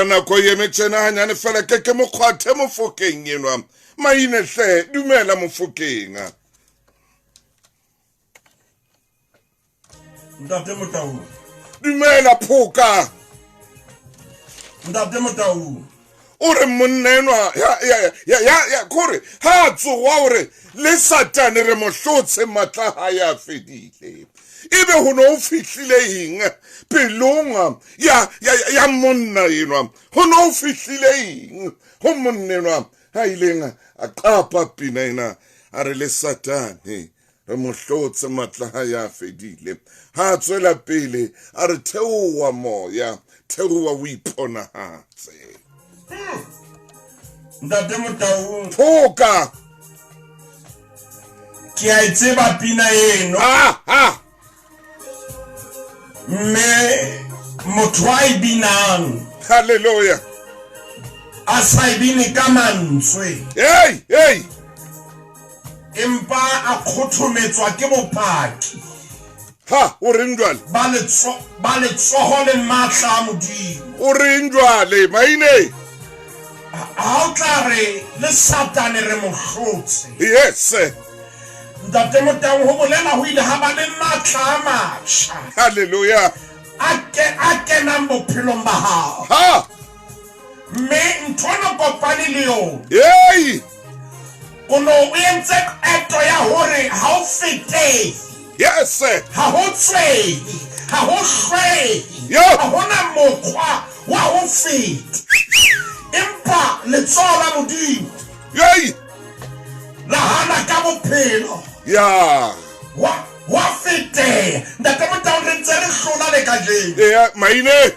Nako ye metšhene ganyane fela ke ke mokgwathe mofokeng enwa maine hle dumela mofokeng. Ntate Motau. Dumela phoka. Ntate Motau. O re monna enwa ya ya ya ya ya kore ha tsoga o re le satane re mo hlotse matla ha ya fedile. Ebe ho no fihlile eng pelong ya ya ya monna enwa? Ho no fihlile eng ho monna enwa ha ileng a qapa pina ena a re le satane re mo hlotse matla ha ya fedile. Ha a tswela pele a re theoha moya, theoha o iponahatse. Ntate Motaung. Phoka. Ke a e tseba pina eno. Ha ha. Mme motho a e binang. Hallelujah. A sa e bine ka mantswe. Hey, hey. Empa a kgothometswa ke bopaki. Ha, o reng jwale? Ba letso ba letsoho le matla a Modimo. O reng jwale, maine? Ha o tla re le Satane re mo hlotse. Yes. Ntate Motau ho bolela ho ile ha ba le matla a matjha. Hallelujah. A ke a kenang bophelong ba hao. Ha. Mme ntho no kopane le yona. Hey. O no o entse qeto ya hore ha o fetehe. Yes. Ha ho tswehe, ha ho hlwehe. Yo. Ha hona mokgwa wa ho feta. Empa letsoho la Modimo. Hey. La hana ka bophelo. Ya. Wa wa feteha. Ntate Motau re ntse re hlola le kajeno. Eya, maine.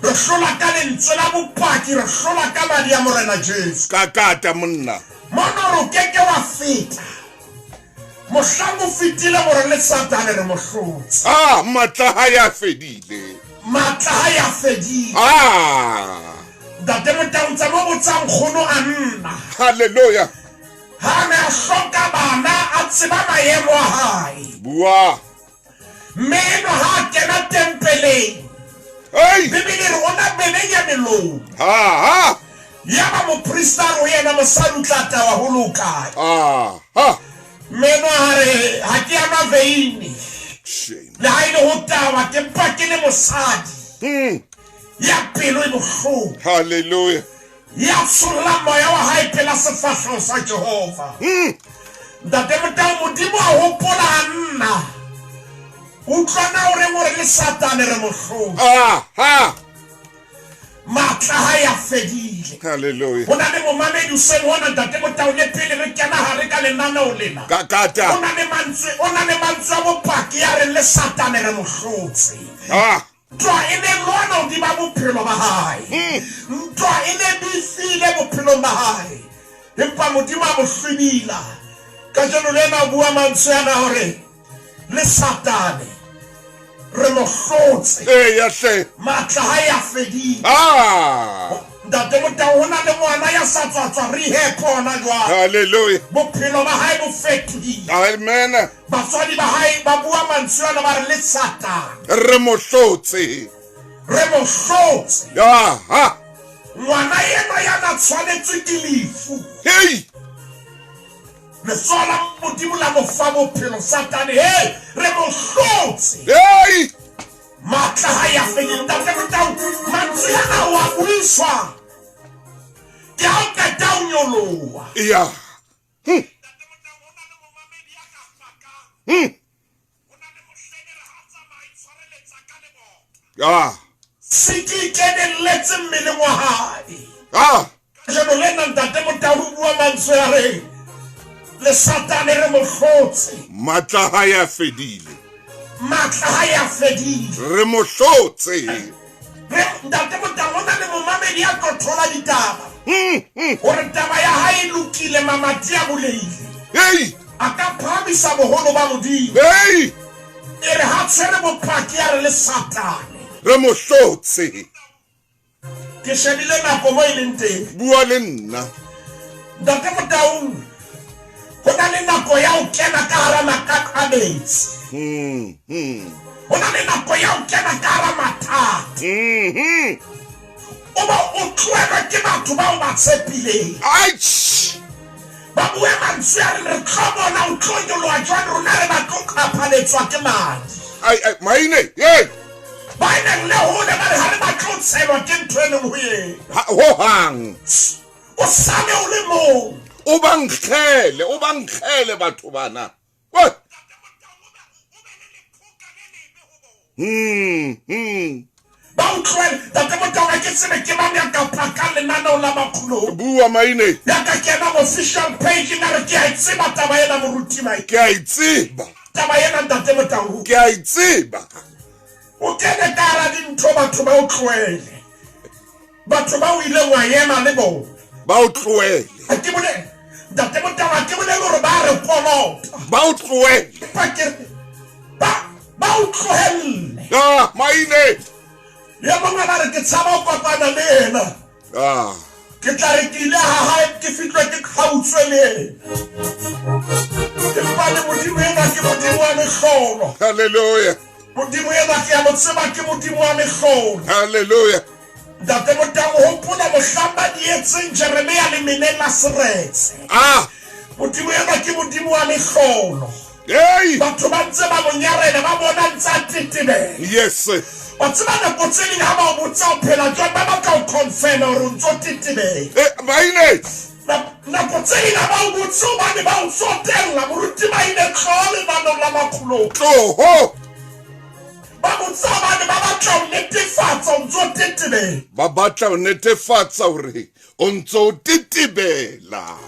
Re hlola ka lentswe la bopaki, re hlola ka madi a Morena Jesu. Ka kata monna. Mono re o keke wa feta. Mohlang o fetile gore le Satane re mo hlotse. Ah, matla ha ya fedile. Matla ha ya fedile. Ah. Ntate Motau tsa mo botsa nkgono a nna. Hallelujah. Ha ne a hloka bana a tseba maemo a hae. Bua. Mme enwa ha a kena tempeleng. Hey. Bibele re o na bebenya melomo. Ha ha. Yaba moprista a re ho yena, Mosadi o tla tawa ho le hokae? Ah ha. Mme enwa a re, Ha ke a nwa veine, Shame. le ha e le ho tawa, ke mpa ke le mosadi ya pelo e bohloko. Hallelujah. Ya tshollang moya wa hae pela sefahleho sa Jehova. Ntate Motau, Modimo a hopola Anna. Utlwa na o reng o re le Satane re mo hlotse. Ah ha. Matla ha ya fedile. Hallelujah. Ho na le momamedi hoseng hona Ntate Motau le pele re kena hare ka lenaneo lena. Ka kata. O na le mantswe, o na le mantswe a bopaki ya reng le Satane re mo hlotse. Ah. Ntwa e ne lwana hodima bophelo ba hae. Ntwa e ne befile bophelong ba hae. Empa Modimo a mo hlwibila. Kajeno lena o bua mantswe ana hore le Satane re mo hlotse. Eya hle. Matla hae a fedile. Ah. Ntate Motau ho na le ngwana ya sa tswa tswa rehab hona jwale. Hallelujah. Bophelo ba hae bo fetohile. Amen. Batswadi ba hae ba bua mantswe ana ba re le Satane. Re mo hlotse. Re mo hlotse. Aha. Ngwana enwa ya na tshwanetswe ke lefu. Hey. Letsoho la Modimo la mo fa bophelo Satane. Hey, re mo hlotse. Hey. Matla ha ya fedile. Ntate Motau, mantswe ana o a buiswa. Ke ha o qeta o nyoloha. Yeah. Ah. Se ke ikenelletse mmeleng wa hae. Ah. Kajeno lena Ntate Motau o bua mantswe a reng le Satane re mo hlotse. Matla ha ya fedile. Matla ha ya fedile. Re mo hlotse. Re Ntate Motau o na le momamedi ya tlo thola ditaba. Hore taba ya hae e lokile, mamati a bulehile. Hey. A ka phahamisa boholo ba Modimo. Hey. E re ha tshwere bopaki a re le Satane. Re mo hlotse. Ke shebile nako mo e leng teng. Bua le nna. Ntate Motaung, ho na le nako ya ho kena ka hara makaqabetsi. Ho na le nako ya ho kena ka hara mathata. O ba o tlohelwe ke batho ba o ba tshepileng. Aitjh! Ba bue mantswe a reng re tlo bona o tlo nyoloha jwang rona re batlo qhaphaletswa ke madi. Ai, ai, maine, hey! Ba neng le hole ba re ha re batle ho tshelwa ke ntho e leng ho yena. Ha, ho hang. O sale o le mong. O ba nkgele, o ba nkgele batho bana. Oi! Hmm, hmm. Ba utlwele, Ntate Motaung, ke tsebe ke mang ya ka pakang lenaneo la Makgulong. Bua Maine. Ya ka kena official page a re ke a e tseba taba ena moruti Maine. Ke a e tseba. Taba ena Ntate Motaung. Ke a e tseba. O kene ka hara dintho batho ba o tlohele. Batho ba o ileng wa ema le bona. Ba o tlohele. Ha ke bolele, Ntate Motau, ha ke bolele hore ba re kolota. Ba o tlohele. Empa ke re, ba, ba o tlohelle. Ah, Maine. Ya mongwe a ba re ke tshaba ho kopana le yena. Ah. Ke tla re ke ile ha hae ke fihlwe ke qhautswe le yena. Empa le Modimo enwa ke Modimo wa mehlolo. Hallelujah. Modimo enwa ke a mo tseba ke Modimo wa mehlolo. Hallelujah. Ntate Motau, hopola mohlang ba dietseng Jeremia lemeneng la seretse. Ah! Modimo enwa ke Modimo wa mehlolo. Hey! Batho ba ntse ba mo nyarela, ba bona ntse a tetebela. Yes. Wa tseba nako tse ding ha ba o botsa o phela jwang, ba batla ho confirma hore o ntso tetebela. Eh, Maine! Nako tse ding ha ba o botse hobane ba o tsotella. Moruti Maine, tloho lenanong la makgolong. Tloho! Ba botsa hobane ba batla ho netefatsa o ntso tetebela. Ba batla ho netefatsa hore o ntso tetebela.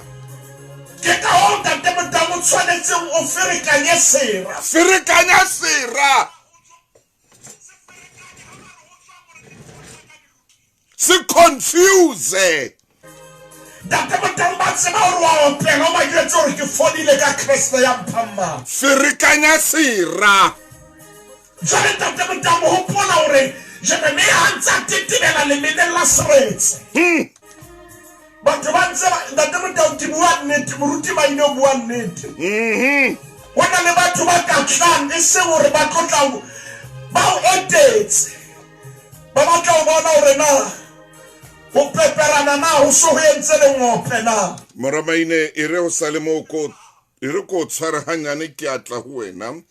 Ke ka hoo Ntate Motau o tshwanetseng o ferekanye sera. Ferekanya sera. Se confuse. Ntate Motau ba tseba hore wa opela o ba jwetse hore ke fodile ka Kreste ya mphang matla. Ferekanya sera. Jwale Ntate Motau hopola hore Jeremia ha ntse a tetebela lemeneng la seretse. Batho ba ntse ba Ntate Motau ke bua nnete, moruti Maine o bua nnete. Ho na le batho ba ka tlang e seng hore ba tlo tla ba o etetse. Ba batla ho bona hore na ho peperana na ho so ho entse lengope na. Mora Maine, e re ho sale moo ko e re ko tshware hanyane ke a tla ho wena.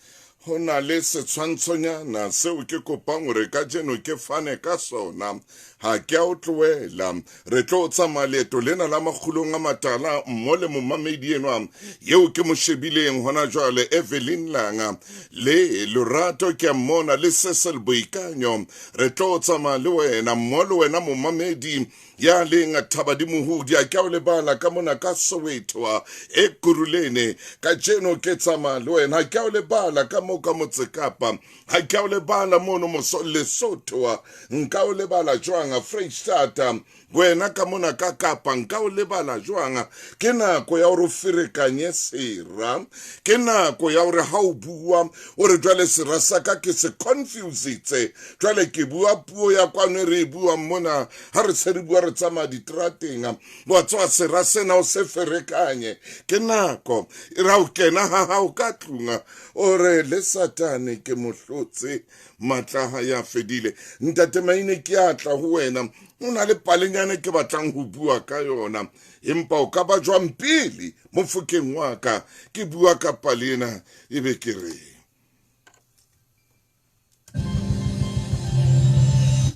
Ho na le setshwantshonyana seo ke kopang hore kajeno ke fane ka sona. Ha ke a o tlohela. Re tlo tsamaya leeto lena la makgulong a matala mmo le momamedi enwa eo ke mo shebileng hona jwale, Evelyn Langa le Lorato ke a mmona le Cecil Boikanyo. Re tlo tsamaya le wena mmo le wena momamedi ya leng Thabadimohudi. A ke a o lebala ka mona ka Soweto e Kurulene. Kajeno ke tsamaya le wena. Ha ke a o lebala ka mo ka Motse Kapa. Ha ke a o lebala mono moso Lesotho. Nka o lebala jwang Freistata? Wena ka mona ka Kapa nka o lebala jwang? Ke nako ya hore o ferekanye sera. Ke nako ya hore ha o bua o re jwale sera sa ka ke se confusitse. Jwale ke bua puo ya kwano e re e buang mona. Ha re se re bua re tsamaya diterateng. Wa tswa sera sena o se ferekanye. Ke nako e ra o kena ha hao ka tlung o re le Satane ke mo hlotse matla ha ya fedile. Ntate Maine ke a tla ho wena. O na le palenyana ke batlang ho bua ka yona. Empa o ka ba jwang pele mofokeng wa ka ke bua ka pale ena e be ke re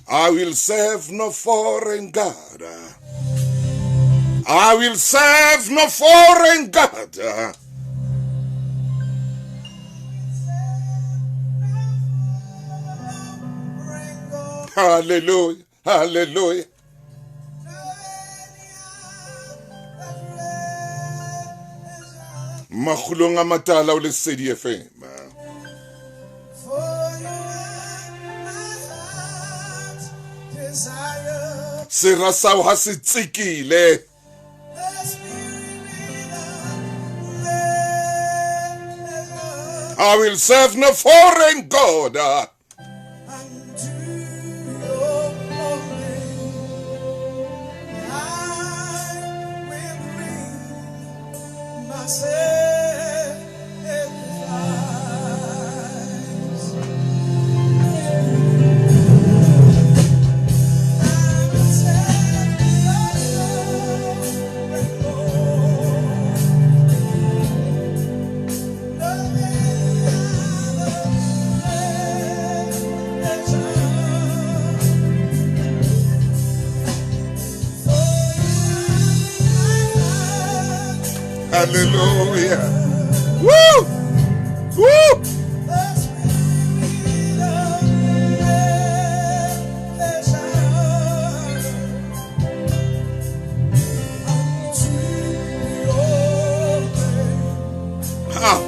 I will serve no foreign God. I will serve no foreign God. Hallelujah. Hallelujah. Makgulong a matala o Lesedi FM. Sera sao ha se tsekile. I will serve no foreign God. Hallelujah. Woo! Woo! Ha.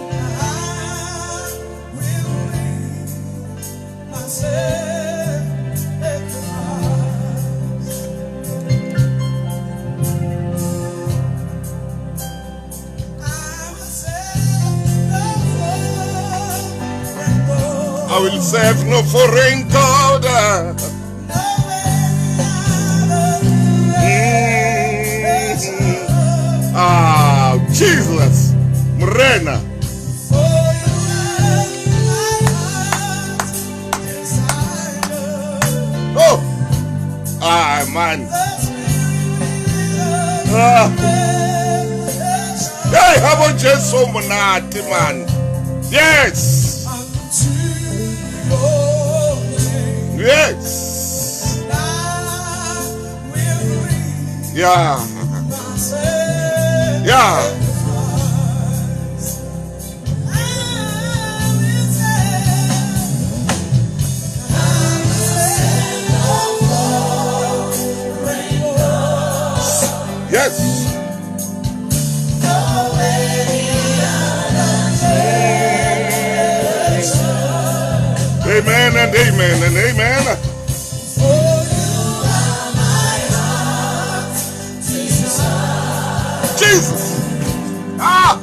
I will serve no foreign God. Mm. Ah, Jesus. Morena. Oh. Ah, man. Ah. Hey, habo Jesu monate, man. Yes. Yes. Yeah. Yeah. Yes. Amen and amen and amen. Jesus. Ah.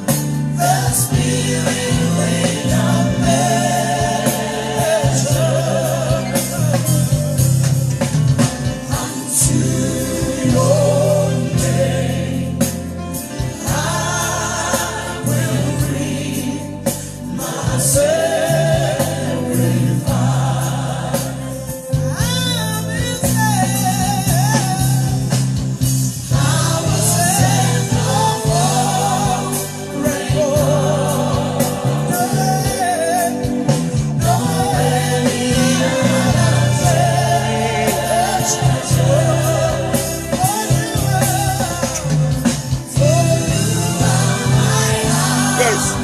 Yes.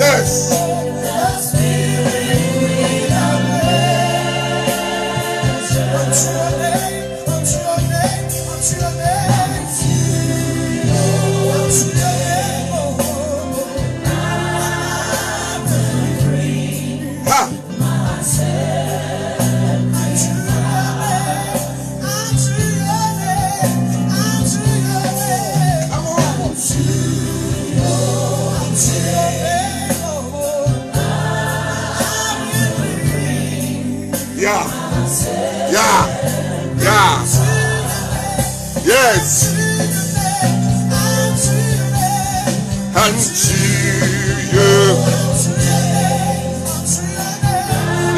Yes. Ha. Come on. Yeah. Yeah. Yeah. Yes. Unto you.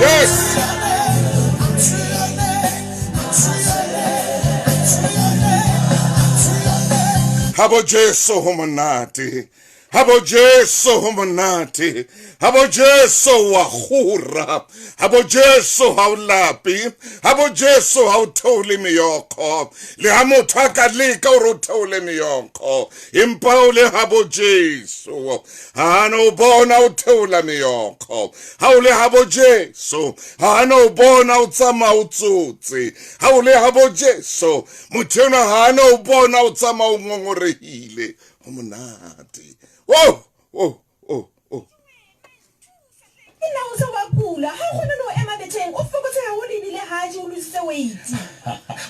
Yes. Habo Jesu ho monate. Habo Jesu ho monate. Habo Jesu wa kgora. Habo Jesu ha o lape. Habo Jesu ha o theole meokgo. Le ha motho a ka leka hore o theole meokgo, empa o le habo Jesu, ha no bona o theola meokgo. Ha o le habo Jesu, ha no bona o tsamaya o tsotse. Ha o le habo Jesu, motho enwa ha no bona o tsamaya o ngongorehile. Ho monate. Oh, oh, oh, oh. Ke nna o se wa kula, ha o kgone le ho ema betheng, o fokotse haholo ebile ha je, o lositse weight.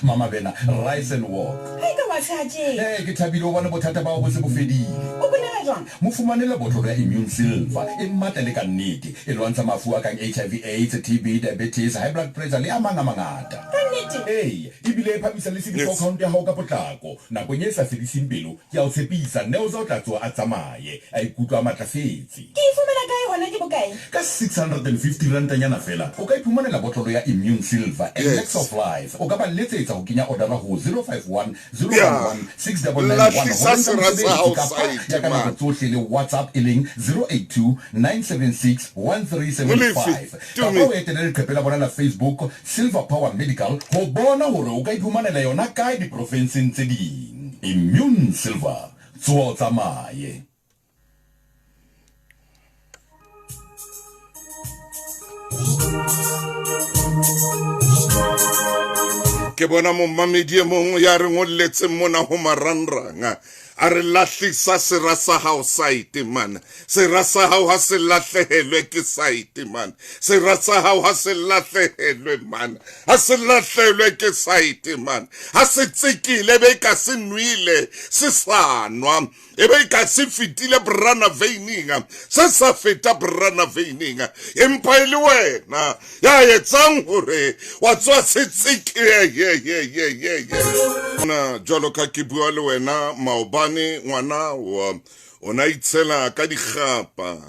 Mama Bena, rise and walk. Ha e ka wa tsheha tjee. Ee, ke thabile hobane bothata ba hao bo se bo fedile. O bolela jwang? Mo fumanele botlolo ya Immune Silver, e matla e le ka nnete. E lwantsha mafu a kang HIV, AIDS, TB, diabetes, high blood pressure le a mang a mangata. Ka nnete? Ee, ebile e phamisa le CD4 Yes. count ya hao ka potlako. Nakong e sa fediseng pelo, ke a o tshepisa, Neo o tla tsoha a tsamaye, a ikutlwa a matlafetse. Ke e fumana kae hona ke bokae? Ka 650 rantanyana feela, o ka iphumanela botlolo ya Immune Silver and Yes. Lex of Life. O ka ba letsetsa ho kenya odara ho 051 Yeah. 011 6991 Lahlisa ho reka sera sa mosebetsi hao kapa saete, ya ka nako man. tsohle le WhatsApp e leng 082 976 Molefi, 1375. Kapa Tumi. o etele leqephe la bona la Facebook Silver Power Medical ho bona hore o ka iphumanela yona kae diprofenseng tse ding. Immune Silver, tsoha o tsamaye. Ke bona momamedi e mong ya re ngolletseng mona ho marangrang a re lahlisa sera sa hao saete man sera sa hao ha se lahlehelwe ke saete man sera sa hao ha se lahlehelwe man ha se lahlehelwe ke saete man ha se tsekile be ka se nwile se sa nwa e be ka se fetile brana veining se sa feta brana veining empa e le wena ya etsang gore wa tswa se tsekeyeyeyeyeye na jalo ka ke bua le wena maobane ngwana wa o na itshela ka dikgapa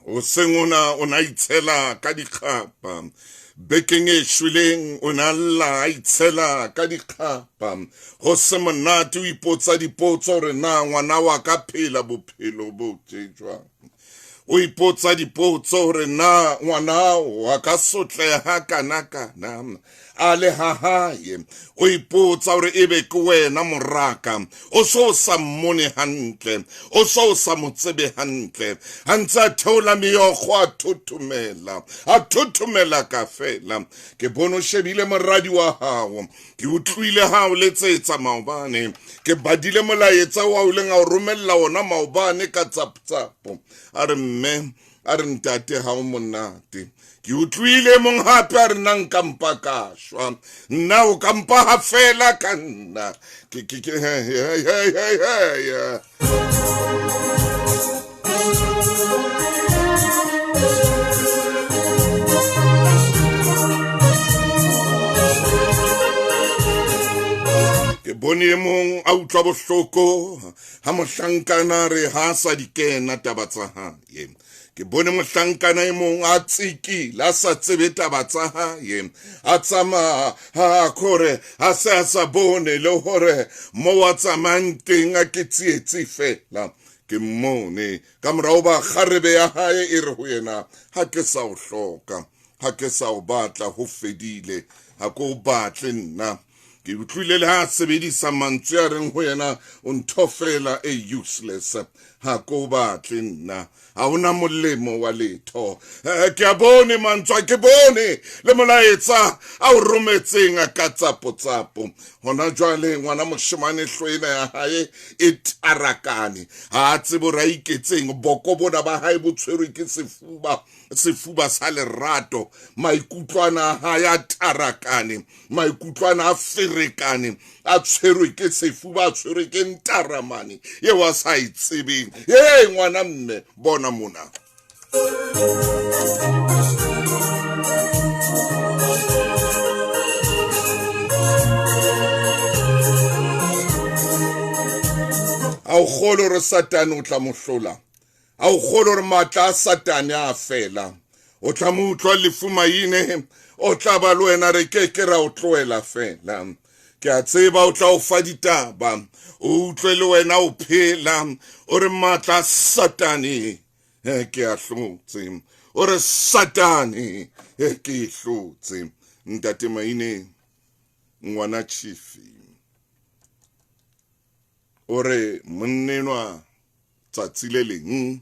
Hoseng ona o ne a itshela ka dikgapa. Bekeng e shweleng o ne a lla a itshela ka dikgapa. Ho se monate o ipotsa dipotso hore na ngwana wa ka phela bophelo bo tje jwang. O ipotsa dipotso hore na ngwana wa ka sotleha kana kana. A le ha hae o ipotsa hore ebe ke wena moraka o so o sa mmone hantle o so o sa mo tsebe hantle a ntse a theola meokgo a thothomela a thothomela ka fela ke bone o shebile moradi wa hao ke utlwile ha o letsetsa maobane ke badile molaetsa wa o leng a o romella ona maobane ka tsaptsapo a re mme a re ntate ha o monate ke utlwile mong hape a re nna nka mpa ka shwa nna o ka mpa ha fela ka nna ke ke ke hey hey hey hey hey ke bone e mong a utlwa bohloko ha mohlankana re ha sa di kena taba tsa hae ke bone mohlankana e mong a tsekile a sa tsebe taba tsa hae a tsamaya a kgore a se a sa bone le gore mo a tsamayang teng a ke tsietsi fela ke mmone ka morago ba kgarebe ya hae e re ho yena ha ke sa o hloka ha ke sa o batla ho fedile ha ke o batle nna Ke utlwile le ha a sebedisa mantswe a reng ho yena o ntho fela e useless ha ko batle nna ha ona molemo wa letho eh, ke a bone mantswe ke bone le molaetsa a o rometseng a ka tsapotsapo hona jwale ngwana moshemane hloena ya hae e tarakane ha a tsebe hore a iketseng boko bona ba hae bo tshwerwe ke sefuba sefuba sa lerato maikutlwana a hae a tarakane maikutlwana a ferekane a tshwerwe ke sefuba a tshwerwe ke ntaramane eo a sa e tsebeng ee ngwana mme bona mona a o kgolo gore satane o tla mo hlola A o kgolwe gore maatla a Satane a fela? O tla mo utlwa lefu maine, o tla ba le wena, re ke ke ra o tlohela fela. Ke a tseba o tla o fa ditaba, o utlwe le wena o phela, o re maatla a Satane eh, ke a hlotse. O re Satane eh, ke e hlotse. Ntate Maine, ngwana Chifi, o re monnenwa Tsatsi le leng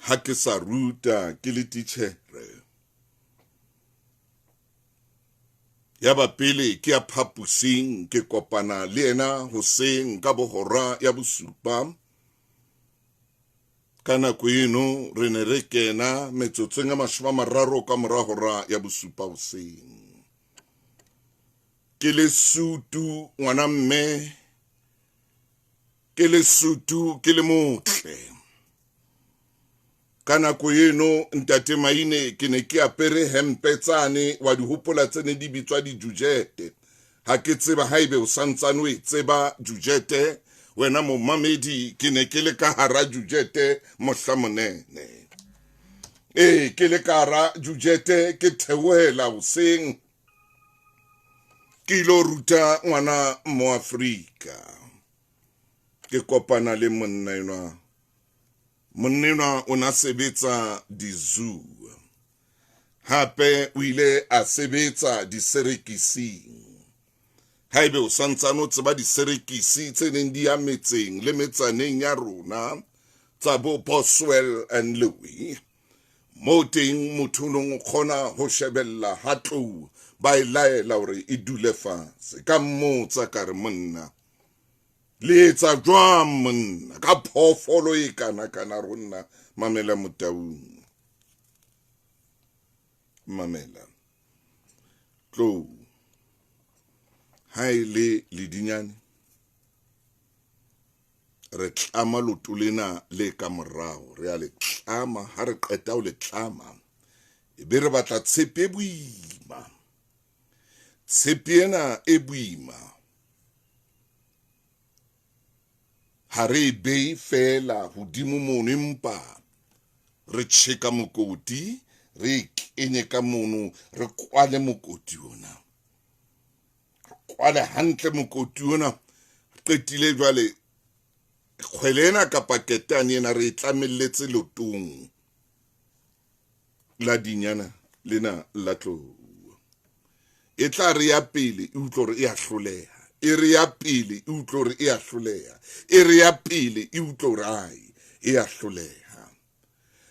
ha ke sa ruta ke le titjhere, ya ba pele ke ya phaposing ke kopana le yena hoseng ka bohora ya bosupa. Ka nako eno re ne re kena metsotsong ya 30 ka mora hora ya bosupa hoseng. Ke le sutu ngwana mme ke le sutu ke le motle ka nako eno ntate Maine ke ne ke apere hempe tsane wa di hopola tse ne di bitswa dijujete ha ke tseba haebe o santsane o e tseba jujete wena momamedi ke ne ke le ka hara jujete mohla monene ee ke le ka hara jujete ke theohela hoseng ke ilo ruta ngwana mo Afrika ke kopana le monna enwa monna enwa o na sebetsa di-zoo hape o ile a sebetsa diserekising. Haebe o santsane o tseba diserekisi tse neng di ya metseng le metsaneng ya rona tsa bo Boswell and Louis, moo teng motho o neng o kgona ho shebella ha tlou ba e laela hore e dule fatshe. Ka mmotsa ka re, monna, le etsa jwang monna ka phoofolo e kana kana rona? Mamela Motaung, mamela. Tlou ha e le ledinyane, re tlama loto lena le ka morao, re a le tlama. Ha re qeta ho le tlama, e be re batla tshepe e boima. Tshepe ena e boima ha re e behe feela hodimo mono, empa re tjheka mokoti, re e kenye ka mono, re kwale mokoti ona, re kwale hantle mokoti ona. Qetile jwale, kgwele ena kapa ketane ena re e tlamelletse lotong la dinyana lena la tlou. E tla re ya pele e utlwe hore e a hloleha, e re ya pele e utlwe hore e a hloleha, e re ya pele e utlwe hore ai e a hloleha.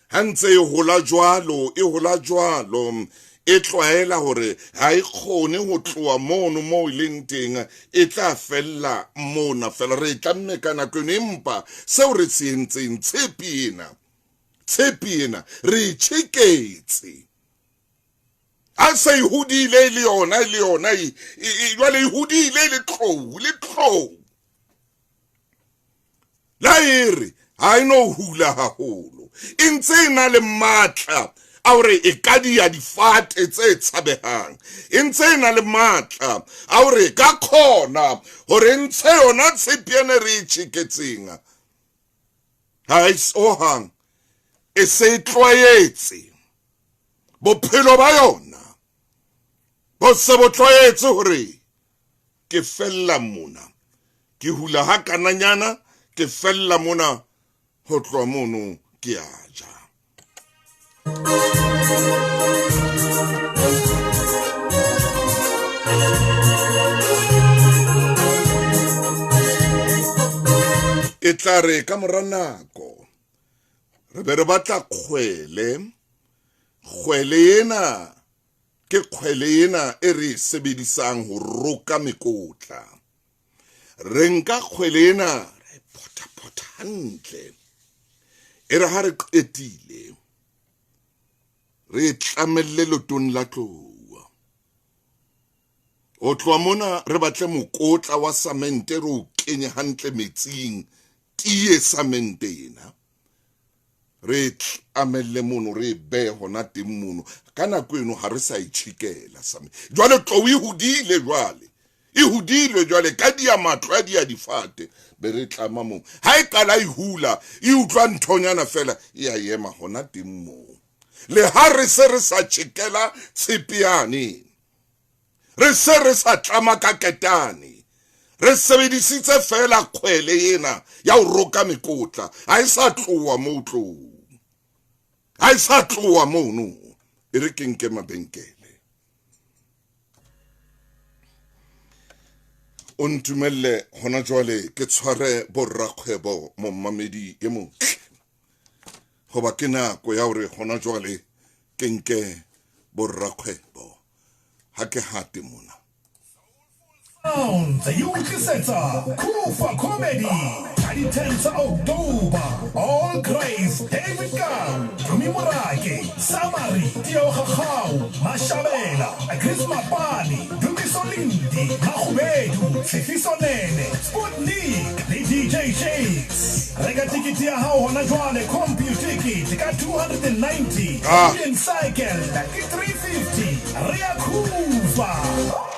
Ha ntse e hola jwalo, e hola jwalo, e tlwaela hore ha e kgone ho tloha mono moo e leng teng, e tla fella mona fela. Re e tlamme ka nako eno, empa seo re se entseng, tshepe ena, tshepe ena re e tjheketse. Ha se e hodile e le yona, e le yona, jwale e hodile e le tlou, le tlou. La e re ha e no hula haholo, e ntse e na le matla a hore e ka dia difate tse tshabehang, e ntse e na le matla a hore e ka kgona hore e ntshe yona tshepe ene re e tjheketseng. Ha e hohang e se e tlwaetse bophelo ba yona, bo se bo tlwaetse hore ke fella mona, ke hula ha kananyana, ke fella mona, ho tloha mono ke a ja. E tla re ka mora nako re be re batla kgwele. Kgwele ena ke kgwele ena e re e sebedisang ho roka mekotla. Re nka kgwele ena re e phothaphotha hantle, e re ha re qetile re e tlamelle lotong la tlou. Ho tloha mona re batle mokotla wa samente, re o kenye hantle metsing, tiye samente ena, re e tlamelle mono, re e behe hona teng mono. Ka nako eno ha re sa e tjhekela samente. Jwale tlou e hodile, jwale e hodile, jwale ka dia matlo a dia difate, be re tlama moo. Ha e qala e hula, e utlwa nthonyana fela, e a ema hona teng moo. Le ha re se re sa tjhekela tshepe yane, re se re sa tlama ka ketane, re sebedisitse feela kgwele ena ya ho roka mekotla, ha e sa tloha moo tlou, ha e sa tloha mono. E re ke nke mabenkele. O ntumelle hona jwale ke tshware borrakgwebo, mommamedi e motle, hoba ke nako ya hore hona jwale ke nke borrakgwebo. Ha ke hate mona. Sounds e o tlisetsa Kufa Comedy ka di 10 tsa October. All Grace, David Kau, Tumi Morake, Samari, Tio Gagau, Mashabela, Chris Mapane, Dumiso Lindi, Makhubedu, Tshefiso Nene, Sputnik le DJ Shakes. Reka tikete ya hao hona jwale Computicket ka 290, Ah. Indian Cycle ke 350. Re a khufa!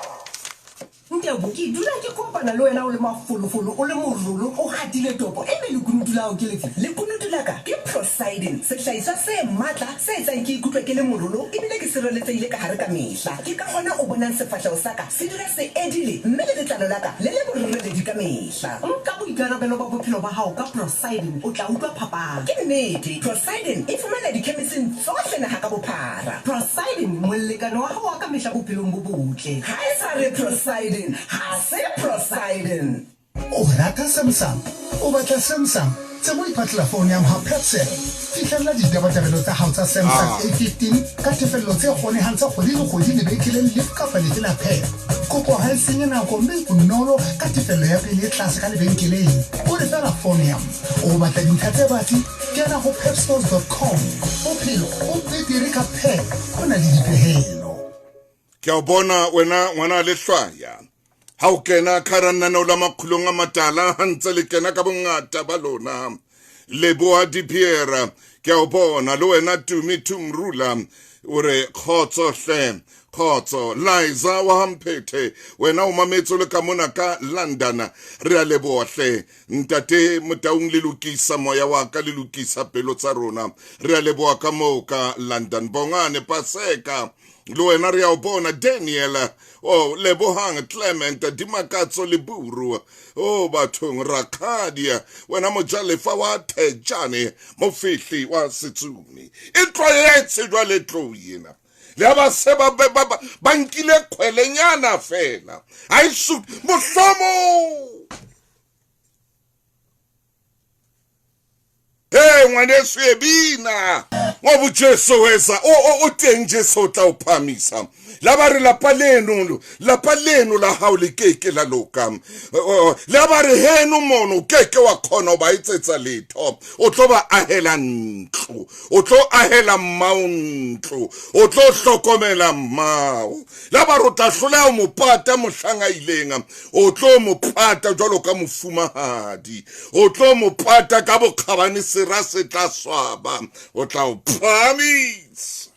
Ntebo, ke dula ke kopana le wena o le mafolofolo, o le morolo, o hatile topo. Ebe lekunutu la hao ke lefe? Lekunutu la ka ke Procyden, sehlahiswa se matla se etsang ke ikutlwe ke le morolo ebile ke sireletsehile ka hare ka mehla. Ke ka hona o bonang sefahleho sa ka se dula se edile mme le letlalo la ka le le boreledi ka mehla. Nka boikarabelo ba bophelo ba hao ka Procyden, o tla utlwa phapang. Ke nnete, Procyden e fumaneha dikhemising tsohle naha ka bophara. Procyden. Prosidin, molekane wa hao wa ka mehla bophelong bo botle. Ha e sa re Prosidin, ha se Prosidin. O rata Samsung? O batla Samsung? Tsebo ipatlela founu ya mha Pepcell. Fihlella ditabatabelo tsa hao tsa Samsung A15 ka tefello tse kgonehang tsa kgwedi le kgwedi lebenkeleng lefe kapa lefe la Pep. Kopo ha e senye nako mme e bonolo ka tefello ya pele e tlase ka lebenkeleng. O re feela founu ya O batla dintlha tse batsi? Kena ho pepstores.com. Bophelo bo betere ka Pep, bo na le dipehelo. Ke a o bona wena ngwana lehlwaya ha o kena ka hara lenaneo la makgulong a matala ha ntse le kena ka bongata ba lona leboa dipiera ke a o bona le wena tumi tumrula o re kgotso hle kgotso liza wa hamphethe wena o mametse o le ka mona ka london re a leboa hle ntate motaung le lokisa moya wa ka le lokisa pelo tsa rona re a leboa ka moo ka london bongane paseka le wena re a o bona daniel o lebohang clement dimakatso leburu o bathong rakgadia wena mojalefa wa thejane mofihli wa setsumi e tlwaetse jwale tlou ena le ha ba se ba nkile kgwelenyana fela ha e mohlomong Hey ngwaneso e bina ngoba uJesu weza o teng Jesu o tla o phamisa la ba re lapa leno lapa leno la hao le keke la loka la ba re heno mono o keke wa kgona ho ba etsetsa letho o tlo ba ahela ntlo o tlo ahela mmao ntlo o tlo hlokomela mmao la ba re o tla hloleha ho mo pata mohlang a ileng o tlo mo pata jwalo ka mofumahadi o tlo mo pata ka bokgabane sera se tla swaba o tla o phahamisa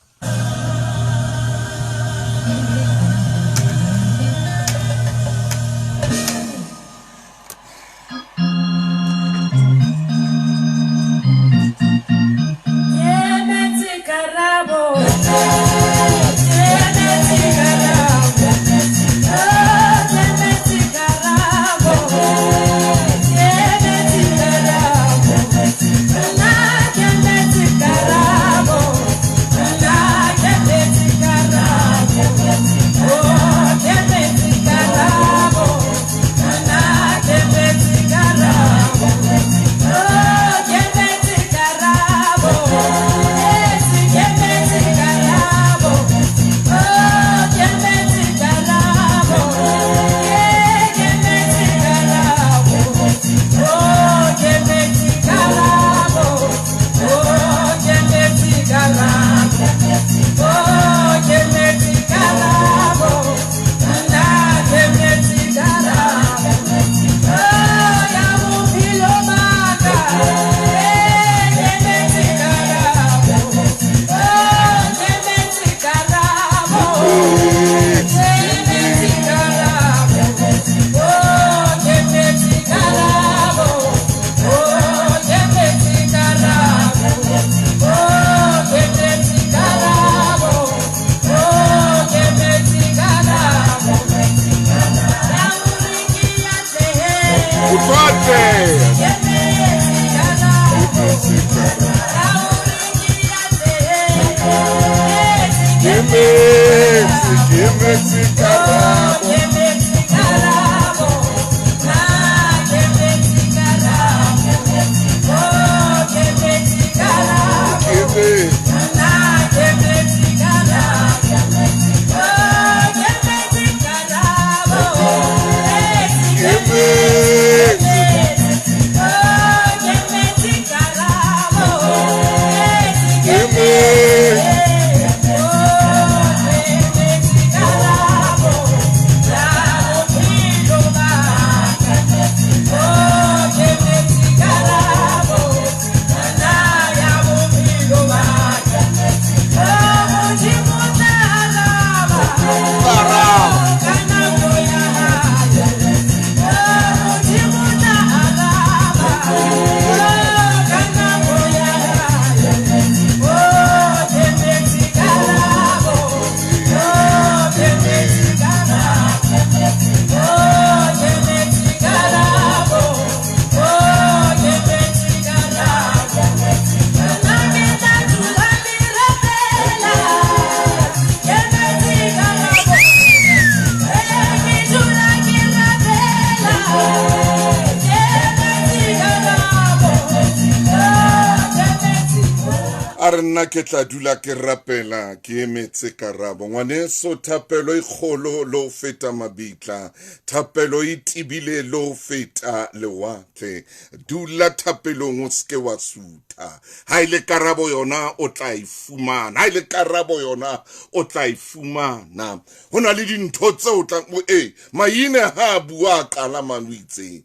Nna ke tla dula ke rapela ke emetse karabo. Ngwaneso, thapelo e kgolo le ho feta mabitla. Thapelo e tebile le ho feta lewatle. Dula thapelong o seke wa sutha. Ha e le karabo yona o tla e fumana. Ha e le karabo yona o tla e fumana. Ho na le dintho tseo tla e maine ha a bua a qala mano itseng.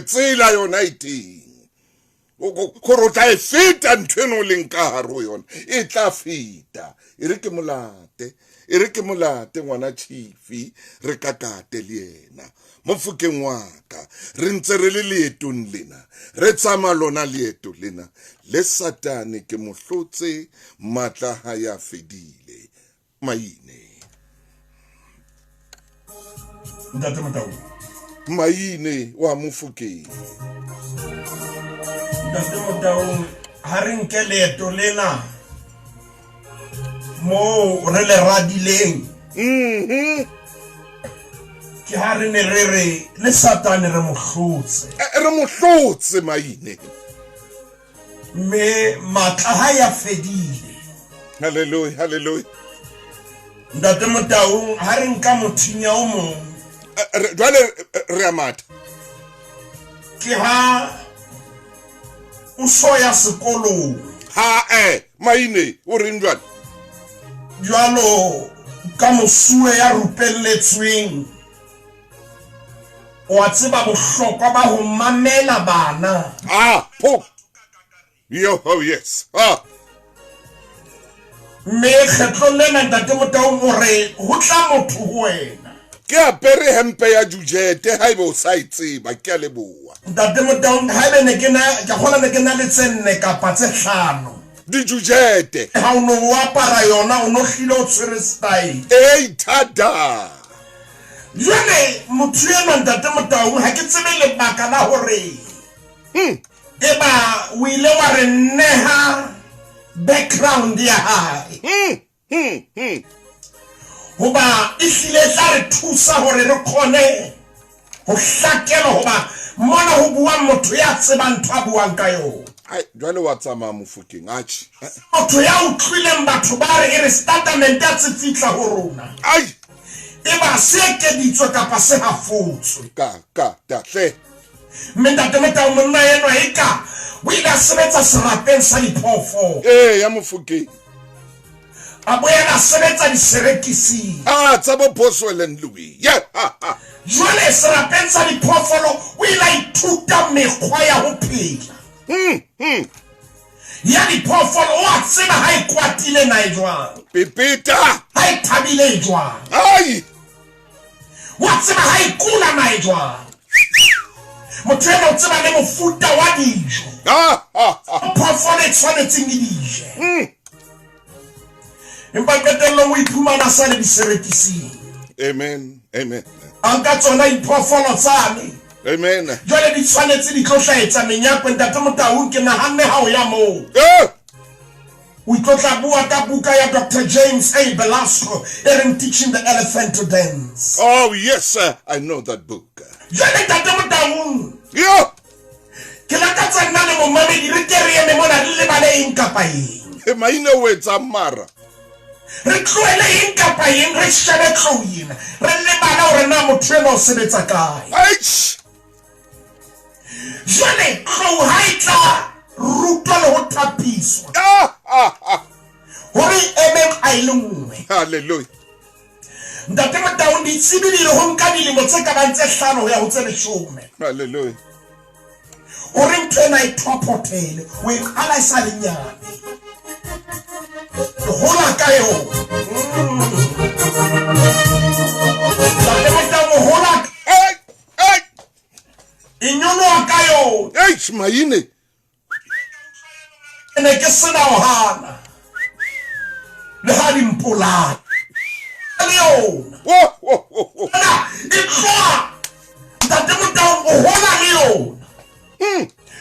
Tsela yona e teng. Gore o tla e feta ntho eno o leng ka gare go yona e tla feta. E re ke molate, e re ke molate ngwana chifi, re kakate le yena mofokeng wa ka. Re ntse re le leetong lena, re tsamaya lona leeto lena le Satane ke mo hlotse, matla ha ya fedile. Maine. Ntate Motau. Maine wa Mofokeng. Ntate Motau, ha re nke leeto lena moo re le radileng. Ke ha re ne re re le Satane re mo hlotse. Re mo hlotse Maine. Mme matla ha ya fedile. Hallelujah, hallelujah. Ntate Motaung, ha re nka mothinya o mong. Jwale re a matha. Ke ha o so ya sekolong. Ha Maine o reng jwale? Jwalo ka mosuwe ya rupelletsweng. O a tseba bohlokwa ba ho mamela bana. Ah, po. Yo, oh yes. Ah. Mme kgetlong lena Ntate Motaung o re ho tla motho ho wena. Ke apere hempe ya jujete haebe o sa e tseba, ke a leboha. Ntate Motaung, haebe ne ke na, ke kgola ne ke na le tse nne kapa tse hlano. Dijujete. Ha o no o apara yona, o no hlile o tshwere style. Ei, thata. Jwale motho enwa Ntate Motaung ha ke tsebe lebaka la hore eba o ile wa re neha background ya hae. Hoba e hlile e tla re thusa hore re kgone ho hlakelwa, hoba mona ho bua motho ya tsebang ntho a buang ka yona. Ai, jwale wa tsamaya Mofokeng, atjhe. Motho ya utlwileng batho ba re e re statement a tse fihla ho rona. Ai. Eba se ekeditswe kapa se hafotswe. Ka, ka, ta, hle. Mme Ntate Motau monna enwa eka o ile a sebetsa serapeng sa diphoofolo. Ee, ya Mofokeng. A boela a sebetsa diserekising. Ah, tsa bo Boswell and Louis. Yeah, ha, ha. Jwale serapeng sa diphoofolo o ile a ithuta mekgwa ya ho phela. Ya diphoofolo o a tseba ha e kwatile na e jwang. Pepeta. Ha e thabile e jwang. Ai. Wa tseba ha e kula na e jwang. Motho ena o tseba le mofuta wa dijo. Phoofolo e tshwanetseng e di je. Empa qetellong o iphumana sa le diserekising. Amen. Amen. A nka tsona diphoofolo tsane. Amen. Jwale di tshwanetse di tlo hlaetsa menyakwe Ntate Motaung, ke nahanne ha o ya moo. O itlo tla bua ka buka ya Dr. James A. Belasco e reng Teaching the Elephant to Dance. Oh yes sir, I know that book. Jwale Ntate Motaung. Yo. Ke lakatsa nna le momamedi re ke re eme mona re lebale eng kapa eng. E maina o etsang mara. Re tlohele eng kapa eng, re shebe tlou ena, re lebale hore na motho enwa o sebetsa kae. Eish. Jwale tlou ha e tla rutwa le ho thapiswa hore e eme a e le nngwe. Hallelujah. Ntate Motaung, ditsebi di re ho nka dilemo tse ka bang tse 5 ho ya ho tse 10. Hallelujah. Hore ntho ena e thophothele, o e qala e sa le nyane. E hola ka yona. Ntate Motaung, o hola Hey, hey. E nyoloha ka yona. Eish, maine. Ke ne ke sena ho hana. Le ha di mpolaya. Le yona. Wo, wo, wo, wo. Na, e tloha. Ntate Motaung, o hola le yona.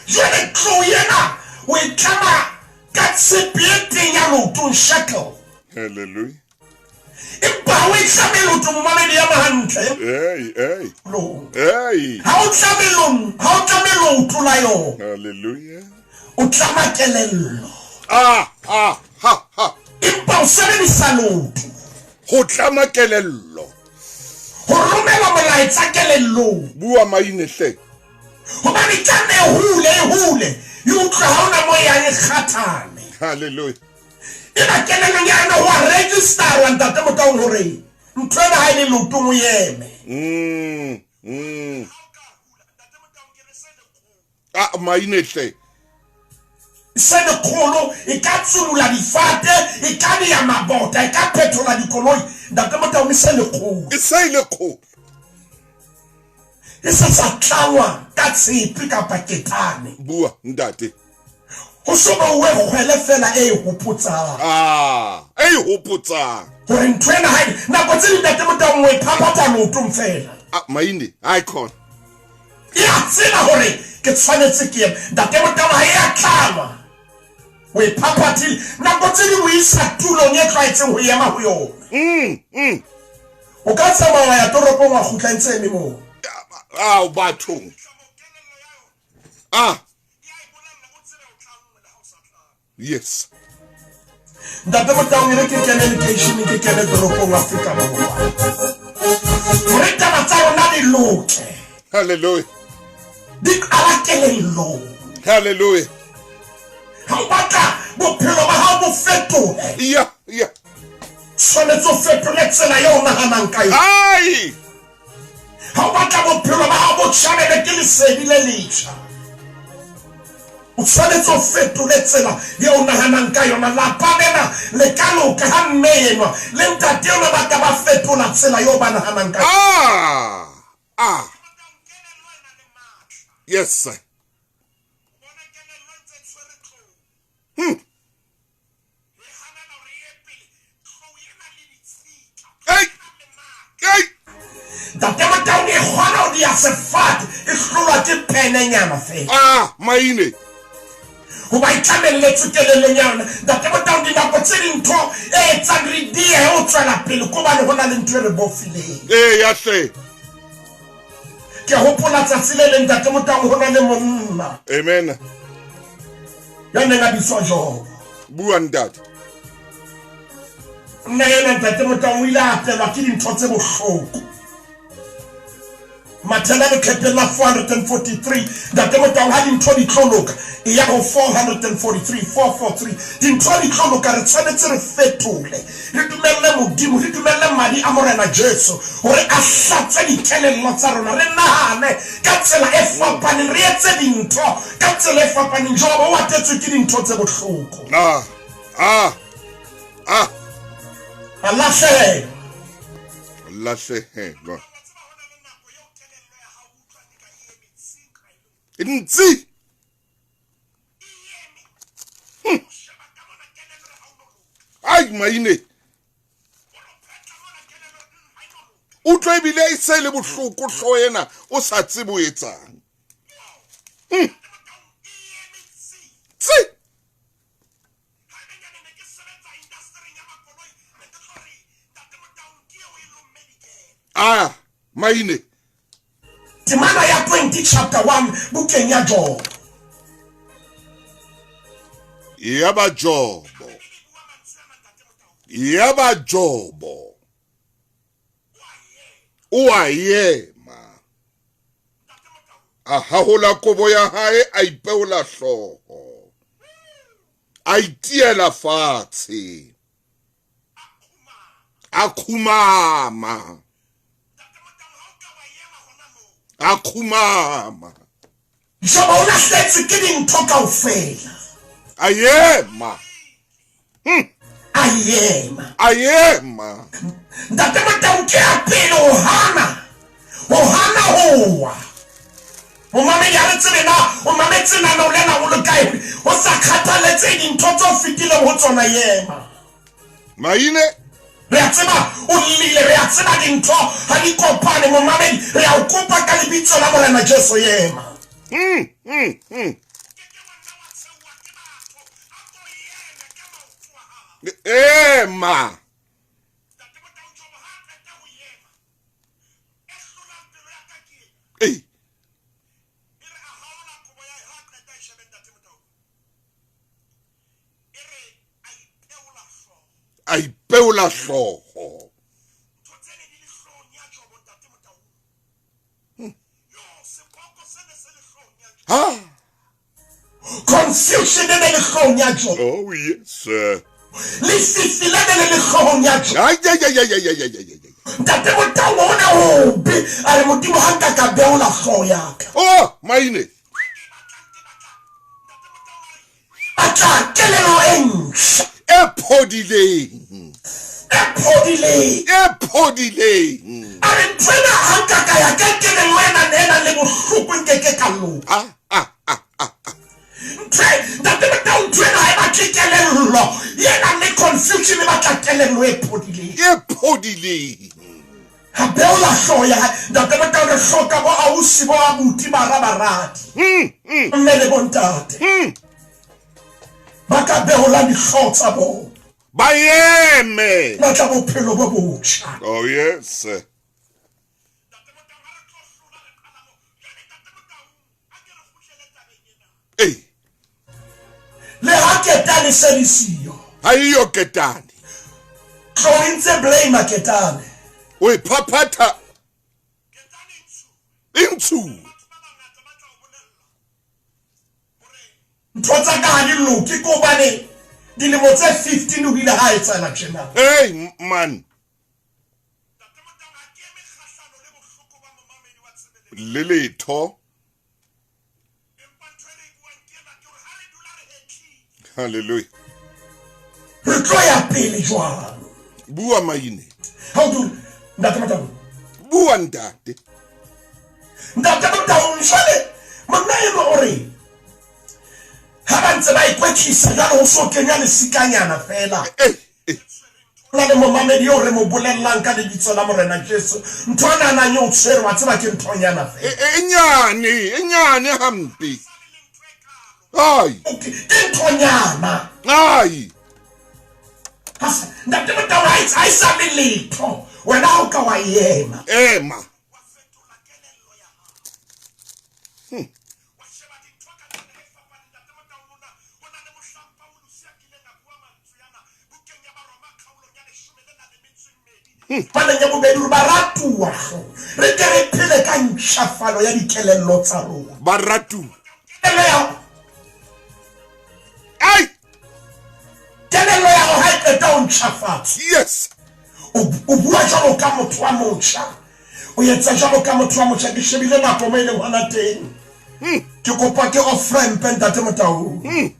Jwale tlou ena o e tlama ka tshepe e teng ya leotong, shackle. Hallelujah. Empa ha o e tlame leotong, momamedi ya mahantle. Hey, hey. Long. Hey. Ha o tlame long, ha o tlame leoto la yona. Hallelujah. O tlama kelello. Ah, ah. sebedisa leoto. Ho tlama kelello. Ho romela molaetsa kelellong. Bua maine hle. Hobane e tla nne e hole, e hole, e utlwe ha hona mo e yang e kgathale. Hallelujah. Eba kelellong ya yona ho a registerwa Ntate Motaung hore ntho ena ha e le leotong o eme. Mm, mm. Ah, maine hle. Se lekgolo e ka tsulula difate, e ka bea mabota, e ka phethola dikoloi. Ntate Motaung e se lekgolo. E se e le kgolo. E se sa tlangwa ka tshepe kapa ketane. Bua, ntate. Ho so beuwe kgwele feela e e hopotsang. Ah, e e hopotsang. Hore ntho ena ha e, nako tse ding Ntate Motaung o e phaphatha leotong feela. Ah, maine, hai khona. E a tseba hore ke tshwanetse ke eme. Ntate Motaung ha e a tlangwa. O e phaphathile. Nako tse ding o isa tulong e tlwaetseng ho ema ho yona. Mm, mm. O ka tsamaya wa ya toropong wa kgutla e ntse eme moo. Ao bathong. Ah. Yes. Ntate Motaung e re ke kene lekeisheneng ke kene toropong Afrika Borwa. Hore taba tsa rona di loke. Hallelujah. Di qala kelellong. Hallelujah. Ha o batla bophelo ba hao bo fetohe. Yeah, yeah. Tshwanetse o fetole tsela eo o nahanang ka yona. Ai! Ha o batla bophelo ba hao bo tjhabelwe ke lesedi le letjha, o tshwanetse o fetole tsela eo o nahanang ka yona. Lapa lena le ka loka ha mme enwa le ntate enwa ba ka ba fetola tsela eo ba nahanang ka yona. Ah! Ah! Yes, sir. Hmm. Ei! Ei! Ntate Motaung e kgona ho diya sefate e hlolwa ke penenyana fela. Ah, maine. Hoba e tlamelletswe kelellong ya yona. Ntate Motaung dinako tse ding ntho e etsang re diehe ho tswela pele ke hobane ho na le ntho e re bofileng. Eya hle. Ke hopola tsatsi le leng Ntate Motaung ho na le monna. Amen. Ya neng a bitswa Jobo. Bua ntate. Nna ena Ntate Motaung o ile a atelwa ke dintho tse bohloko. Mathela leqhepeng la 443 Ntate Motaung ha dintho di tlo loka e ya ho 443 443 dintho di tlo loka re tshwanetse re fetole re dumelle Modimo re dumelle madi a Morena Jesu hore a hlatswe dikelello tsa rona re nahane ka tsela e fapaneng re etse dintho ka tsela e fapaneng. Jobo o atetswe ke dintho tse bohloko. Ah, ah, ah. A lahlehelwa. Lahlehelwa. Ntsi. Ai maine. Utlwa ebile e se le bohloko hlooho ena o sa tsebe o etsang. Hmm. Tsi. Ah, maine. Temana ya 20 chapter 1 bukeng ya Jobo. Yaba Jobo. Yaba Jobo. O a ema. A hahola kobo ya hae, a ipeola hlooho. A itiela fatshe. A khumama. A khumama. Jobo o lahletswe ke dintho kaofela. A ema. A ema. A ema. Ntate Motaung ke ya pele ho hana. Ho hana ho wa. Momamedi ha re tsebe na o mametse lenaneo lena o le kae. Ho sa kgathaletsehe dintho tse o fetileng ho tsona ema. Maine. Re a tseba o llile, re a tseba dintho ha di kopane. Momamedi, re a o kopa ka lebitso la Morena Jesu ema. Mm, mm, mm. Ema. Ei. A ipeola hlooho. Ha? Confusion e ne le hloohong ya Jobo. Oh yes sir. Lefifi le ne le le hloohong ya Jobo. Ay ay ay ay ay ay ay ay. Ntate Motaung o ne obe a re Modimo ha nka ka beola hlooho ya ka. Oh maine. Batla kelello e ntjha. E phodileng. E phodileng. E phodileng. A re ntho ena ha nka ka ya ka kelello ena e nang le bohloko nke ke ka loka. Ah ah ah ah. Ntho e ntate Motaung ntho ena ha e batle kelello e nang le confusion e batla kelello e phodileng. E phodileng. A beola hlooho ya hae. Ntate Motau re hloka bo ausi bo abuti bara baradi. Mme le bontate. Ba ka beola dihlooho tsa bona. Ba eme. Ba tla bophelo bo botjha. Oh yes. Ee. Le ha ketane se le siyo. Ha eyo ketane. Tlo e ntse blame ketane. O e phaphatha. E ntshuwe. Ntho tsa ka ha di loke ke hobane dilemo tse 15 ho ile ha etsahala tjena. Hey man. Le letho. Hallelujah. Re tlo ya pele jwang? Bua maine. Ha o dule, Ntate Motaung. Bua ntate. Ntate Motaung, jwale monna enwa o re ha ba ntse ba ikwetlisa jwale ho so kenywa lesikanyana fela. Eh, eh. Ho na le momamedi eo re mo bolellang ka lebitso la Morena Jesu ntho a nahanang e o tshwere, wa tseba ke nthonyana E, fela. e, e nyane, e nyane hampe. Ai. Ke nthonyana. Ai. Ntate Motau ha e sa le letho. Wena ha o ka wa ema. Ema. Paleng ya bobedi gore baratuwa hlo re ke re phele ka ntšhafalo ya dikelello tsa rona. Baratuwa. Kelello ya Ai! Kelello ya hao ha e qeta ho ntšhafatswa. Yes. O o bua jwalo ka motho wa motjha. O etsa jwalo ka motho wa motjha. Ke shebile nako mo e leng hona teng. Ke kopa ke off-rampe Ntate Motaung.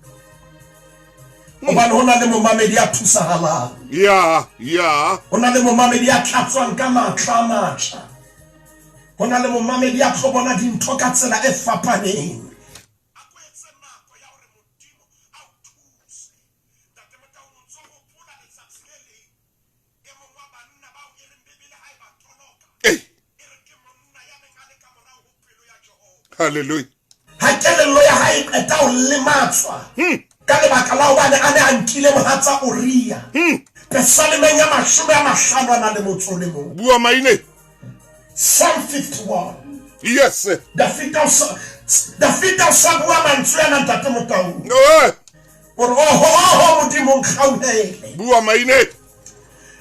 Hobane ho na le momamedi ya thusahalang. Ya, ya. Ho na le momamedi ya tlatswang ka matla a matjha. Ho na le momamedi ya tlo bona dintho ka tsela e fapaneng. Ee. Hallelujah. Ha kelello ya hae e qeta ho lematswa ka lebaka la hobane a ne a nkile mohatsa Uria, Pesalemeng ya 51. Bua maine. Psalm 51. Yes. Dafita o sa Dafita o sa bua mantswe ana Ntate Motaung. Eh. O re, Oho, oho, Modimo, nkgauhele. Bua maine.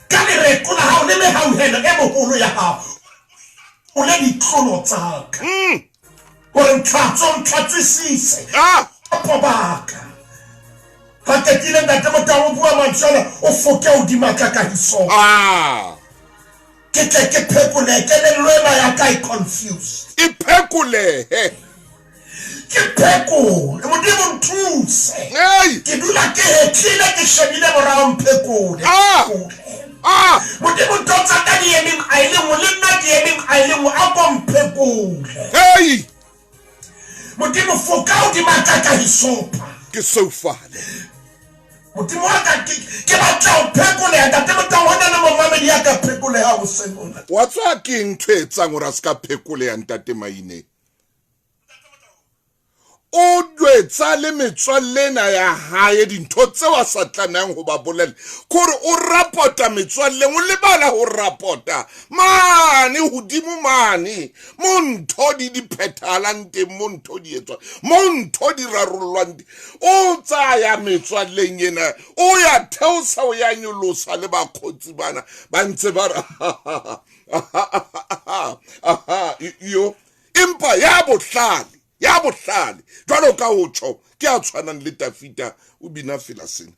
Ka lereko la hao le mehauhelo e moholo ya hao, o le ditlolo tsa ka. Hore ntlhatso, ntlhatswisise. Ah! Kgopo ba ka. Ha qetile Ntate Motaung o bua mantswe ana, o foke hodima ka ka hisopa. Ah! Ke tle ke phekolehe, kelello ena ya ka e confused. E phekolehe. Ke phekole, Modimo nthuse. Hey! Ke dula ke hetlile ke shebile morao mphekole. Ah! Ah! Modimo ntho tsa ka di eme nqa e le nngwe le nna ke eme nqa e le nngwe a ko mphekole. Hey! Modimo foka hodima ka ka hisopa. Ke soufale. Modimo wa ka ke ke batla ho phekoleha Ntate Motaung ho na le momamedi ya ka phekoleha hoseng hona. Wa tseba ke eng ntho e etsang hore a se ka phekoleha Ntate Maine? O jwetsa le metswalle ena ya hae dintho tseo a sa tlamehang ho ba bolella. Ke hore o rapota metswalleng, o lebala ho rapota mane hodimo mane mo ntho di di phethahalang teng, mo ntho di etswang, mo ntho di rarollwang teng. O tsaya metswalleng ena, o ya theosa, o ya nyolosa le bakgotsi bana ba ntse ba re yo. Empa ya bohlale, ya bohlale jwalo ka ho tjho, ke a tshwanang le Tafita, o bina fela sena.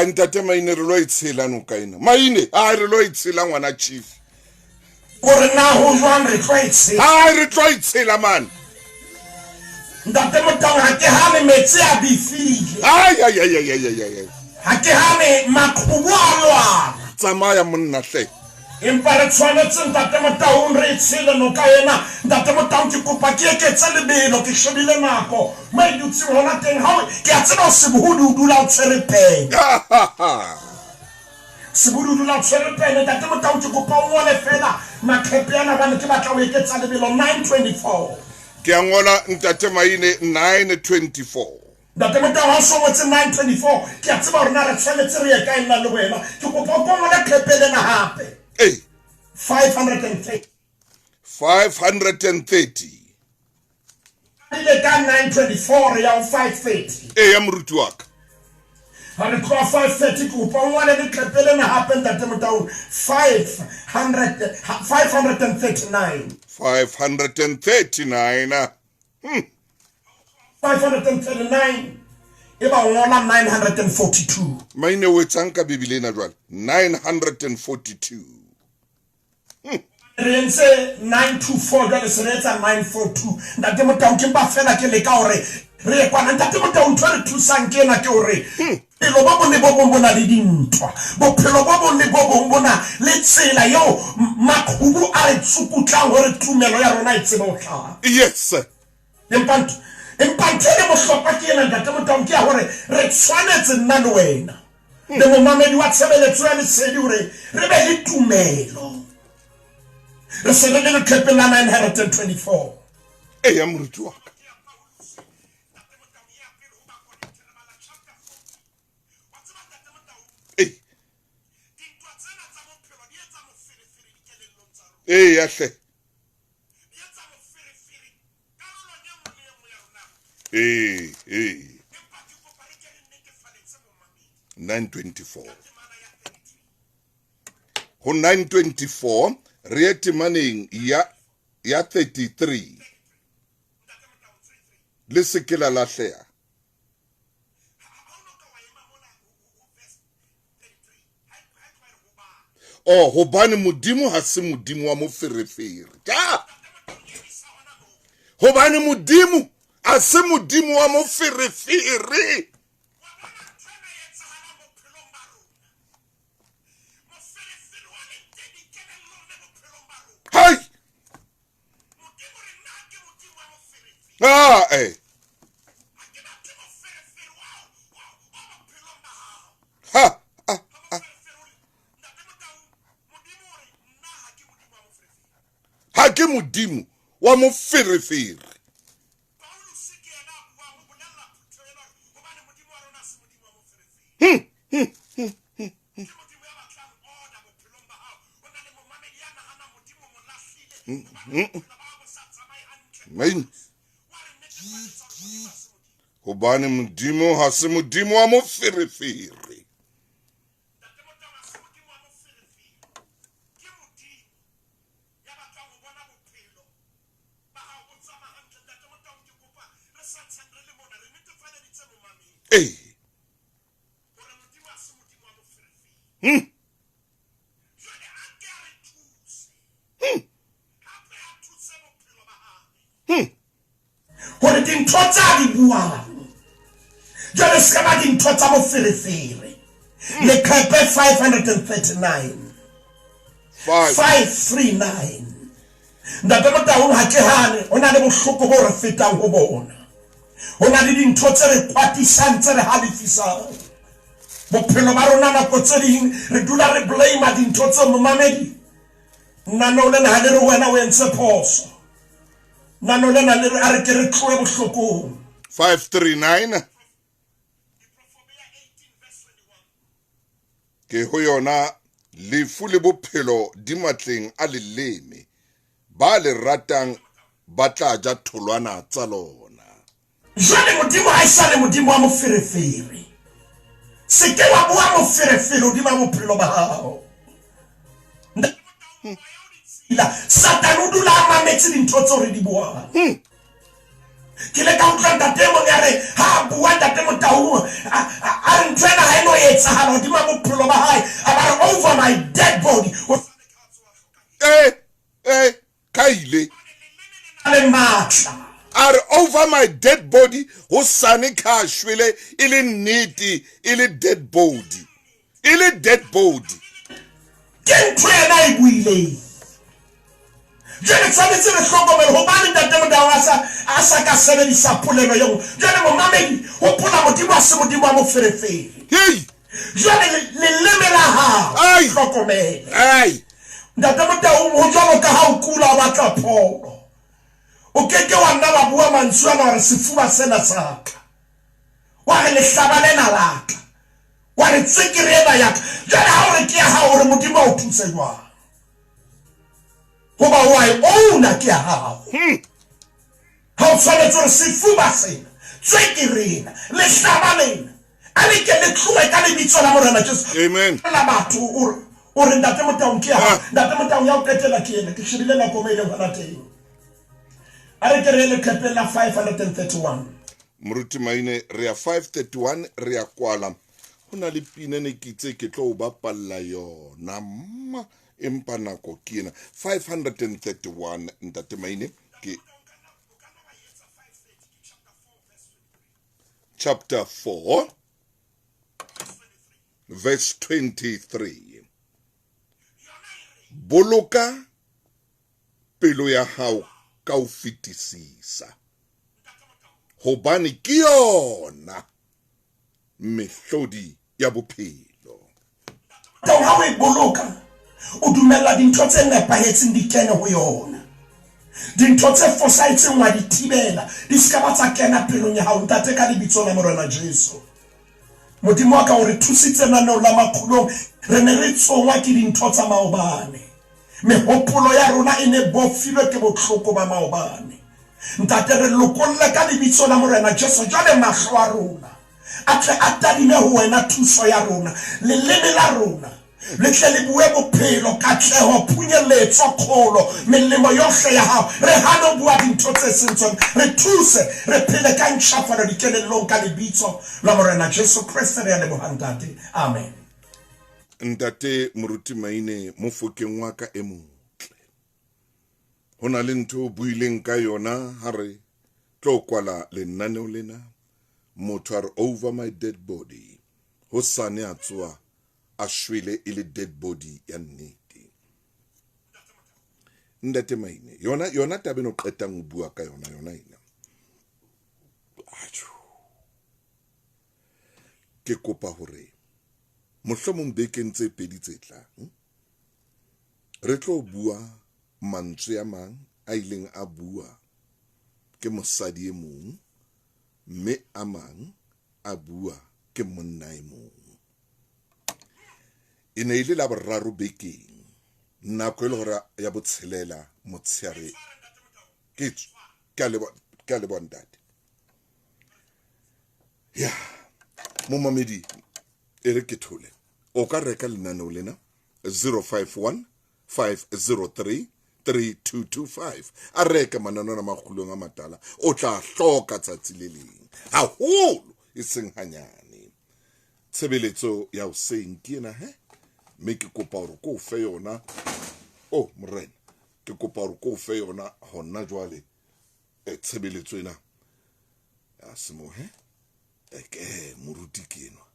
Ntate Maine re lo e tshela noka ena. Maine, a re lo e tshela ngwana chief. Gore na ho jwang re tlo e tshela? Ai re tlo e tshela man. Ntate Motaung ha ke hane metsi a bifile. Ai ai ai ai ai ai. Ha ke hane maqhubu a lwana. Tsamaya monna hle. Empa re tshwanetse Ntate Motaung re tshele noka ena. Ntate Motaung ke kopa ke eketse lebelo, ke shebile nako. Mo e dutseng hona teng ha ke a tseba o sebohodi o dula o tshwere pene. Sebohodi o dula o tshwere pene. Ntate Motaung ke kopa o ngole fela maqhepe ana bane ke batla ho eketsa lebelo 9:24. Ke a ngola Ntate Maine 9:24. Ntate Motau, ha o so ngotse 9:24, ke a tseba hore na re tshwanetse re ye kae nna le wena. Ke kopa o ko ngole qepe lena hape. Ee. 530. 530. Ile ka 9:24 re ya ho 5:30. Eya moruti wa ka. Ha re tloha 5:30 ke kopa o ngwale leqepe lena hape Ntate Motau 500 539. 539. 539 e ba o ngola 942. Maine o etsang ka Bibele ena jwale? 942. Re entse 924 jwale se re etsa 942. Ntate Motau ke mpa fela ke leka hore re ye kwana. Ntate Motau ntho e re thusang ke ena ke hore bophelo bo bong le bo bong bo na le dintwa. Bophelo bo bong le bo bong bo na le tsela eo maqhubu a re tsukutlang hore tumelo ya rona e tsebe ho hlaha. Yes. Empa ntho empa ntho e leng bohlokwa ke ena Ntate Motaung ke ya hore re tshwanetse nna le wena le momamedi wa tshebeletso ya lesedi hore re be le tumelo. Re se re le leqhepeng la 924. Eya moruti wa ka. Ei. Eya hle. Ee, ee. 924. Ho 924 re ye temaneng ya ya 33. Le se ke la lahleha. Oh, hobane Modimo ha se Modimo wa moferefere. Ja! Hobane Modimo a se Modimo wa moferefere. Hai! Ah, eh. Ha, ah, ah. Ha ke Modimo wa moferefere. Hmm, hmm, hmm, hmm, hmm. Hmm. Hobane Modimo ha se Modimo wa moferefere. Ee. Hmm. Hmm. Hmm. Hore dintho tsa di buang jwale se ka ba dintho tsa boferefere. Hmm. Leqhepe 539. 539. Ntate Motaung ha ke hane ho na le bohloko bo re fetang ho bona. Ho na le dintho tse re kwatisang tse re halefisang. Bophelo ba rona nako tse ding re dula re blame dintho tseo momamedi. Nano lena ha le re wena o entse phoso. Nano lena le re a re ke re tlohe bohlokong. 539 Ke ho yona lefu le bophelo di matleng a leleme, ba le ratang ba tla ja tholwana tsa lona. Jwale Modimo ha e sa le Modimo wa moferefere. Se ke wa bua moferefere hodima bophelo ba hao. Satane o dula a mametse dintho tseo re di buang. Hmm. Ke ile ka utlwa ntate e mong ya re ha a bua ntate Motaung a re ntho ena ha e no etsahala hodima bophelo ba hae, a ba re over my dead body. Eh, eh, ka ile. Le matla. A re over my dead body ho sane ka shwele e le nnete e le dead body. E le dead body. Ke ntho ena e buileng. Jwale tshwanetse re hlokomele hobane Ntate Modao a sa a sa ka sebedisa polelo eo. Jwale momamedi, hopola Modimo ha se Modimo wa moferefere. Hei! Jwale leleme la hao Ai! hlokomele. Ai! Ntate Modao, ho jwalo ka ha o kula o batla pholo. O ke ke wa nna wa bua mantswe ana hore sefuba sena sa ka. Wa re lehlaba lena la ka. Wa re tswekere ena ya ka. Jwale ha o re ke ya hao, o re Modimo a o thuse jwang? Hoba o a e owna, ke ya hao. Ha o tshwanetse hore sefuba sena, tswekere ena, lehlaba lena, a le ke le tlohe ka lebitso la Morena Jesu. Amen. La batho, o re, o re Ntate Motaung ke ya hao. Ntate Motaung ya ho qetela ke ena. Ke shebile nako mo e leng hona teng. A re ke re ye leqepheng la 531. Moruti Maine, re ya 531, re ya kwala. Ho na le pina ne ke itse ke tlo o bapalla yona mma, empa nako ke ena. 531, Ntate Maine, ke chapter 4 verse 23. Boloka pelo ya hao ka ho fetisisa, hobane ke yona mehlodi ya bophelo. Tau ha o e boloka, o dumella dintho tse nepahetseng di kene ho yona. Dintho tse fosahetseng wa di thibela, di se ka ba tsa kena pelong ya hao. Ntate, ka lebitso la Morena Jesu, Modimo wa ka, o re thusitse naneong la makgulong. Re ne re tsongwa ke dintho tsa maobane. Mehopolo ya rona e ne bofilwe ke bohloko ba maobane. Ntate, re lokolle ka Lebitso la Morena Jesu. Jwale mahlo a rona a tle a tadime ho Wena, thuso ya rona. Leleme la rona le tle le bue bophelo, katleho, phunyeletso, kgolo, melemo yohle ya Hao. Re hane ho bua dintho tse seng tsona. Re thuse re phele ka ntjhafalo dikelellong ka Lebitso la Morena Jesu Kreste re a leboha, Ntate. Amen. Ntate Moruti Maine, mofokeng wa ka e motle, ho na le ntho o buileng ka yona ha re tlo kwala lenaneo lena. Motho a re over my dead body, hosane a tsoa a shwele e le dead body ya nnete. Ntate Maine, yona yona taba eno qetang ho bua ka yona yona ena, ajo ke kopa hore mohlomong bekeng tse pedi tse tlang re tlo bua mantswe a mang a ileng a bua ke mosadi e mong mme a mang a bua ke monna e mong. E ne e le la boraro bekeng, nako e le hora ya botshelela motshehare. Ke ke a leboha ntate. Ya momamedi, e re ke thole, o ka reka lenaneo lena 051 503 3225. A reke mananeo a makgulong a matala, o tla hloka tsatsi le leng haholo, e seng hanyane. Tshebeletso ya hoseng ke ena he, mme ke kopa hore ko fe yona. Oh morena, ke kopa hore ko fe yona hona jwale. Tshebeletso ena ya semohe eke moruti ke enwa.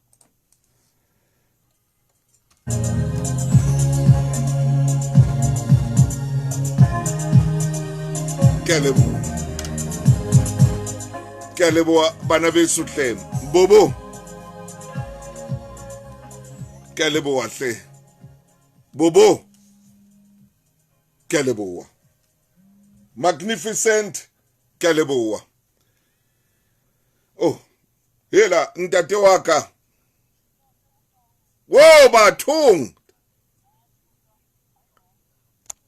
Ke a leboha, ke a leboha bana beso hle. Bobo, ke a leboha hle. Bobo, ke a leboha. Magnificent, ke a leboha. Oh, hela ntate wa ka. Wo bathong.